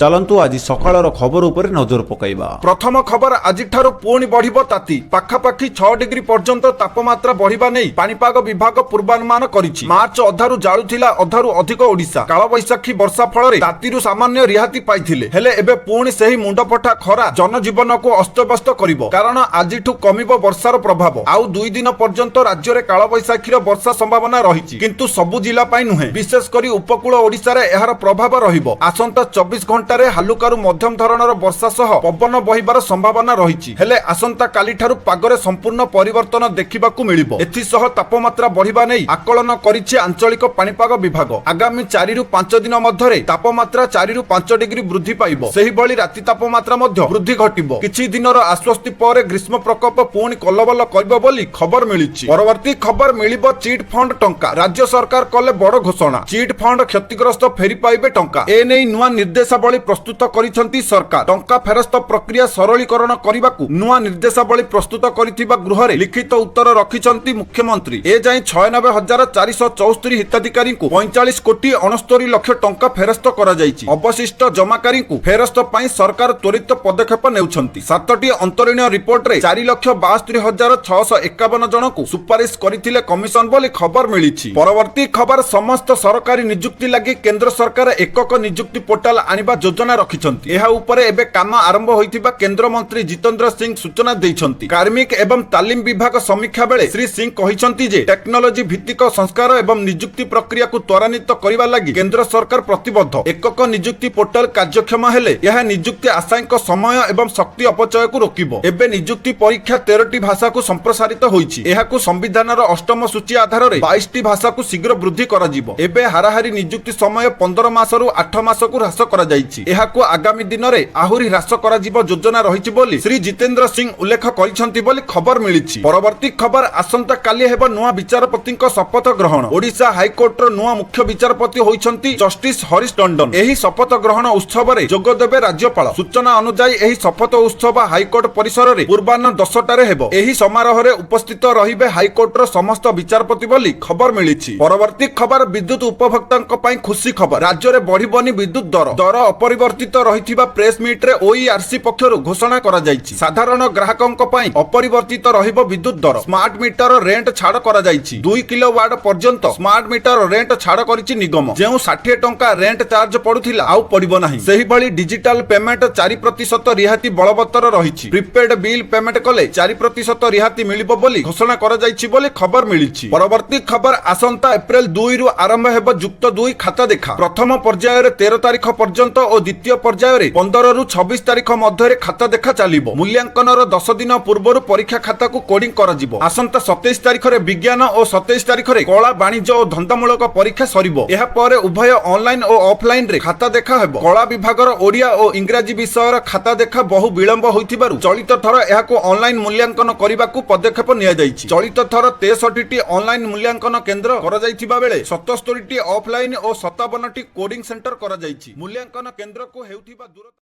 ଚାଲନ୍ତୁ, ଆଜି ସକାଳର ଖବର ଉପରେ ନଜର ପକାଇବା। ପ୍ରଥମ ଖବର, ଆଜିଠାରୁ ପୁଣି ବଢିବ ତାତି। ପାଖାପାଖି 6 ଡିଗ୍ରୀ ପର୍ଯ୍ୟନ୍ତ ତାପମାତ୍ରା ବଢିବା ନେଇ ପାଣିପାଗ ବିଭାଗ ପୂର୍ବାନୁମାନ କରିଛି। ମାର୍ଚ୍ଚ ଅଧାରୁ ଜାଳୁଥିଲା ଅଧାରୁ ଅଧିକ ଓଡ଼ିଶା। କାଳବୈଶାଖୀ ବର୍ଷା ଫଳରେ ତାତିରୁ ସାମାନ୍ୟ ରିହାତି ପାଇଥିଲେ। ହେଲେ ଏବେ ପୁଣି ସେହି ମୁଣ୍ଡଫଟା ଖରା ଜନଜୀବନକୁ ଅସ୍ତବ୍ୟସ୍ତ କରିବ। କାରଣ ଆଜିଠୁ କମିବ ବର୍ଷାର ପ୍ରଭାବ। ଆଉ 2 ଦିନ ପର୍ଯ୍ୟନ୍ତ ରାଜ୍ୟରେ କାଳବୈଶାଖୀର ବର୍ଷା ସମ୍ଭାବନା ରହିଛି, କିନ୍ତୁ ସବୁ ଜିଲ୍ଲା ପାଇଁ ନୁହେଁ। ବିଶେଷ କରି ଉପକୂଳ ଓଡ଼ିଶାରେ ଏହାର ପ୍ରଭାବ ରହିବ। ଆସନ୍ତା 24 ଘଣ୍ଟାରେ ହାଲୁକାରୁ ମଧ୍ୟମ ଧରଣର ବର୍ଷା ସହ ପବନ ବହିବାର ସମ୍ଭାବନା ରହିଛି। ହେଲେ ଆସନ୍ତା କାଲିଠାରୁ ପାଗରେ ସମ୍ପୂର୍ଣ୍ଣ ପରିବର୍ତ୍ତନ ଦେଖିବାକୁ ମିଳିବ। ଏଥିସହ ତାପମାତ୍ରା ବଢିବା ନେଇ ଆକଳନ କରିଛି ଆଞ୍ଚଳିକ ପାଣିପାଗ ବିଭାଗ। ଆଗାମୀ 4ରୁ 5 ଦିନ ମଧ୍ୟରେ ତାପମାତ୍ରା 4ରୁ 5 ଡିଗ୍ରୀ ବୃଦ୍ଧି ପାଇବ। ସେହିଭଳି ରାତି ତାପମାତ୍ରା ମଧ୍ୟ ବୃଦ୍ଧି ଘଟିବ। କିଛି ଦିନର ଆଶ୍ୱସ୍ତି ପରେ ଗ୍ରୀଷ୍ମ ପ୍ରକୋପ ପୁଣି କଲବଲ କରିବ ବୋଲି ଖବର ମିଳିଛି। ପରବର୍ତ୍ତୀ ଖବର, ମିଳିବ ଚିଟ୍ ଫଣ୍ଡ ଟଙ୍କା। ରାଜ୍ୟ ସରକାର କଲେ ବଡ ଘୋଷଣା। ଚିଟ୍ ଫଣ୍ଡ କ୍ଷତିଗ୍ରସ୍ତ ଫେରି ପାଇବେ ଟଙ୍କା। ଏ ନେଇ ନୂଆ ନିର୍ଦ୍ଦେଶାବଳୀ ପ୍ରସ୍ତୁତ କରିଛନ୍ତି ସରକାର। ଟଙ୍କା ଫେରସ୍ତ ପ୍ରକ୍ରିୟା ସରଳୀକରଣ କରିବାକୁ ନୂଆ ନିର୍ଦ୍ଦେଶାବଳୀ ପ୍ରସ୍ତୁତ କରିଥିବା ଗୃହରେ ଲିଖିତ ଉତ୍ତର ରଖିଛନ୍ତି ମୁଖ୍ୟମନ୍ତ୍ରୀ। ଏ ଯାଏଁ 96,474 ହିତାଧିକାରୀଙ୍କୁ 45 କୋଟି 69 ଲକ୍ଷ ଟଙ୍କା ଫେରସ୍ତ କରାଯାଇଛି। ଅବଶିଷ୍ଟ ଜମାକାରୀଙ୍କୁ ଫେରସ୍ତ ପାଇଁ ସରକାର ତ୍ୱରିତ ପଦକ୍ଷେପ ନେଉଛନ୍ତି। ସାତଟି ଅନ୍ତରୀଣ ରିପୋର୍ଟରେ 4,72,651 ଜଣଙ୍କୁ ସୁପାରିଶ କରିଥିଲେ କମିଶନ ବୋଲି ଖବର ମିଳିଛି। ପରବର୍ତ୍ତୀ ଖବର, ସମସ୍ତ ସରକାରୀ ନିଯୁକ୍ତି ଲାଗି କେନ୍ଦ୍ର ସରକାର ଏକକ ନିଯୁକ୍ତି ପୋର୍ଟାଲ ଆଣିବା ଯୋଜନା ରଖିଛନ୍ତି। ଏହା ଉପରେ ଏବେ କାମ ଆରମ୍ଭ ହୋଇଥିବା କେନ୍ଦ୍ରମନ୍ତ୍ରୀ ଜିତେନ୍ଦ୍ର ସିଂ ସୂଚନା ଦେଇଛନ୍ତି। କାର୍ମିକ ଏବଂ ତାଲିମ ବିଭାଗ ସମୀକ୍ଷା ବେଳେ ଶ୍ରୀ ସିଂ କହିଛନ୍ତି ଯେ ଟେକ୍ନୋଲୋଜି ଭିତ୍ତିକ ସଂସ୍କାର ଏବଂ ନିଯୁକ୍ତି ପ୍ରକ୍ରିୟାକୁ ତ୍ୱରାନ୍ୱିତ କରିବା ଲାଗି କେନ୍ଦ୍ର ସରକାର ପ୍ରତିବଦ୍ଧ। ଏକକ ନିଯୁକ୍ତି ପୋର୍ଟାଲ କାର୍ଯ୍ୟକ୍ଷମ ହେଲେ ଏହା ନିଯୁକ୍ତି ଆଶାୟୀଙ୍କ ସମୟ ଏବଂ ଶକ୍ତି ଅପଚୟକୁ ରୋକିବ। ଏବେ ନିଯୁକ୍ତି ପରୀକ୍ଷା 13ଟି ଭାଷାକୁ ସମ୍ପ୍ରସାରିତ ହୋଇଛି। ଏହାକୁ ସମ୍ବିଧାନର ଅଷ୍ଟମ ସୂଚୀ ଆଧାରରେ 22ଟି ଭାଷାକୁ ଶୀଘ୍ର ବୃଦ୍ଧି କରାଯିବ। ଏବେ ହାରାହାରି ନିଯୁକ୍ତି ସମୟ 15 ମାସରୁ 8 ମାସକୁ ହ୍ରାସ କରାଯାଇଛି। ଏହାକୁ ଆଗାମୀ ଦିନରେ ଆହୁରି ହ୍ରାସ କରାଯିବ ଯୋଜନା ରହିଛି ବୋଲି ଶ୍ରୀ ଜିତେନ୍ଦ୍ର ସିଂ ଉଲ୍ଲେଖ କରିଛନ୍ତି ବୋଲି ଖବର ମିଳିଛି। ପରବର୍ତ୍ତୀ ଖବର, ଆସନ୍ତା କାଲି ହେବ ନୂଆ ବିଚାରପତିଙ୍କ ଶପଥ ଗ୍ରହଣ। ଓଡ଼ିଶା ହାଇକୋର୍ଟର ନୂଆ ମୁଖ୍ୟ ବିଚାରପତି ହୋଇଛନ୍ତି ଜଷ୍ଟିସ ହରିଶ ଟଣ୍ଡନ। ଏହି ଶପଥ ଗ୍ରହଣ ଉତ୍ସବରେ ଯୋଗ ଦେବେ ରାଜ୍ୟପାଳ। ସୂଚନା ଅନୁଯାୟୀ, ଏହି ଶପଥ ଉତ୍ସବ ହାଇକୋର୍ଟ ପରିସରରେ ପୂର୍ବାହ୍ନ 10ଟାରେ ହେବ। ଏହି ସମାରୋହରେ ଉପସ୍ଥିତ ରହିବେ ହାଇକୋର୍ଟର ସମସ୍ତ ବିଚାରପତି ବୋଲି ଖବର ମିଳିଛି। ପରବର୍ତ୍ତୀ ଖବର, ବିଦ୍ୟୁତ ଉପଭୋକ୍ତାଙ୍କ ପାଇଁ ଖୁସି ଖବର। ରାଜ୍ୟରେ ବଢିବନି ବିଦ୍ୟୁତ ଦର। ଦର ଅପରିବର୍ତ୍ତିତ ରହିଥିବା ପ୍ରେସ ମିଟ୍ରେ ଓଇଆରସି ପକ୍ଷରୁ ଘୋଷଣା କରାଯାଇଛି। ସାଧାରଣ ଗ୍ରାହକଙ୍କ ପାଇଁ ଅପରିବର୍ତ୍ତିତ ରହିବ ବିଦ୍ୟୁତ ଦର। ସ୍ମାର୍ଟ ମିଟର ରେଣ୍ଟ ଛାଡ଼ କରାଯାଇଛି। 2 କିଲୋ ୱାଟ ପର୍ଯ୍ୟନ୍ତ ସ୍ମାର୍ଟ ମିଟର ରେଣ୍ଟ ଛାଡ଼ କରିଛି ନିଗମ। ଯେଉଁ 60 ଟଙ୍କା ରେଣ୍ଟ ଚାର୍ଜ ପଡୁଥିଲା, ଆଉ ପଡିବ ନାହିଁ। ସେହିଭଳି ଡିଜିଟାଲ ପେମେଣ୍ଟ 4% ରିହାତି ବଳବତ୍ତର ରହିଛି। ପ୍ରିପେଡ ବିଲ୍ ପେମେଣ୍ଟ କଲେ 4% ରିହାତି ମିଳିବ ବୋଲି ଘୋଷଣା କରାଯାଇଛି ବୋଲି ଖବର ମିଳିଛି। ପରବର୍ତ୍ତୀ ଖବର, ଆସନ୍ତା ଏପ୍ରିଲ 2ରୁ ଆରମ୍ଭ ହେବ ଯୁକ୍ତ 2 ଖାତା ଦେଖା। ପ୍ରଥମ ପର୍ଯ୍ୟାୟରେ 13 ତାରିଖ ପର୍ଯ୍ୟନ୍ତ ଓ ଦ୍ୱିତୀୟ ପର୍ଯ୍ୟାୟରେ 15ରୁ 26 ତାରିଖ ମଧ୍ୟରେ ଖାତା ଦେଖା ଚାଲିବ। ମୂଲ୍ୟାଙ୍କନର 10 ଦିନ ପୂର୍ବରୁ ପରୀକ୍ଷା ଖାତାକୁ କୋଡିଂ କରାଯିବ। ଆସନ୍ତା 27 ତାରିଖରେ ବିଜ୍ଞାନ ଓ 27 ତାରିଖରେ କଳା, ବାଣିଜ୍ୟ ଓ ଧନ୍ଦାମୂଳକ ପରୀକ୍ଷା ସରିବ। ଏହାପରେ ଉଭୟ ଅନଲାଇନ ଓ ଅଫଲାଇନରେ ଖାତା ଦେଖା ହେବ। କଳା ବିଭାଗର ଓଡ଼ିଆ ଓ ଇଂରାଜୀ ବିଷୟର ଖାତା ଦେଖା ବହୁ ବିଳମ୍ବ ହୋଇଥିବାରୁ ଚଳିତ ଥର ଏହାକୁ ଅନଲାଇନ ମୂଲ୍ୟାଙ୍କନ କରିବାକୁ ପଦକ୍ଷେପ ନିଆଯାଇଛି। ଚଳିତ ଥର 63ଟି ଅନଲାଇନ ମୂଲ୍ୟାଙ୍କନ କେନ୍ଦ୍ର କରାଯାଇଥିବା ବେଳେ 77ଟି ଅଫଲାଇନ ଓ 57ଟି କୋଡିଂ ସେଣ୍ଟର କରାଯାଇଛି। ମୂଲ୍ୟାଙ୍କନ କେନ୍ଦ୍ରକୁ ହେଉଥିବା ଦୂରତା